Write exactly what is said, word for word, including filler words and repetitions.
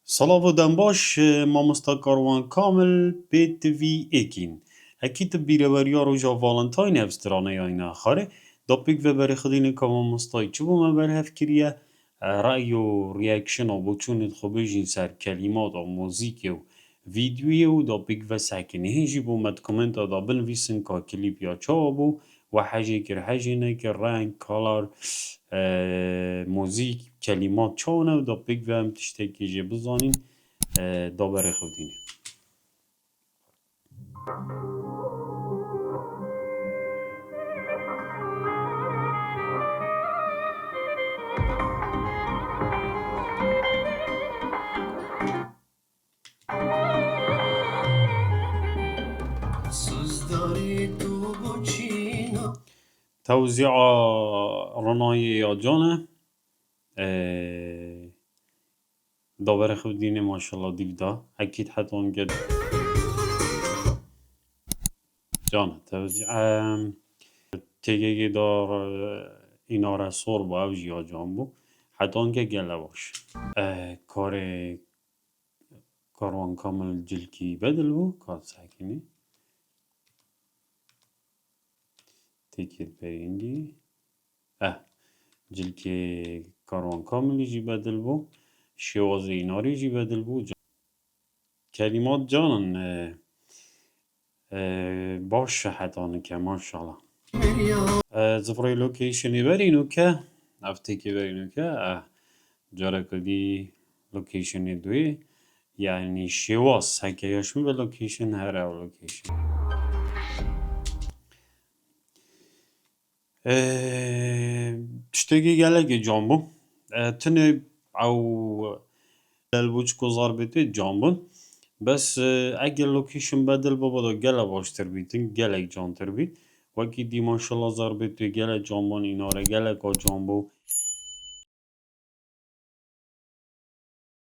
Salav û dem baş, e, mamosta Karwan Kamil, P T V Êkîn. Ekî tu bîreweriya roja Valentine ev strane yayna xare, da pêk ve berê xidîne ka mamostayê çi bo me berhev kiriye, e, rey û reaction a bo çûnê xwe bêjîn ser kelîmat a muzîkê û vîdyoyê û da pêk ve sekinî. Hîn jî bo me di komenta da binivîsin ka klîp ya çawa bû, we hejê kir, hejê nekir, reng, color, e, muzîk, kelîmat çawa ne û da pêk ve em tiştekî jê bizanîn, e, da berê xwe bidînê. Tewzîa Ronayê ya can e. Ee, da berê xwe bidînê maşallah dîv da. Ekîd hetan get. Can e, tewzî-, em, T G G da, e, înare sor bû, ev jî ya can bû. Hetan ke gele baş. E, karê Karwan Kamil cilkî bedil bû, ka sekinî. Têkil perîngî. Eh, cilkê Karwan Kamilî jî bedil bû. Şêwazê înarî jî bedil bû. Kelîmat can in, e, e, baş e heta nike, maşallah. E, zifrê locationê berî nûke, ev têkê berî nûke, e, careke dî locationê duyê, yani şêwaz, heke yaş min ve location here ev location. Ee, tiştekî gelekî can bû. Ee, tinê ew delbûçik û zarbê tê can bûn. Bes, e, eger location bedil bibo da gele baştir bîtin, gelek cantir bît. Wekî dî maşallah zarbê tê gelek can bûn, înare gelek a can bû.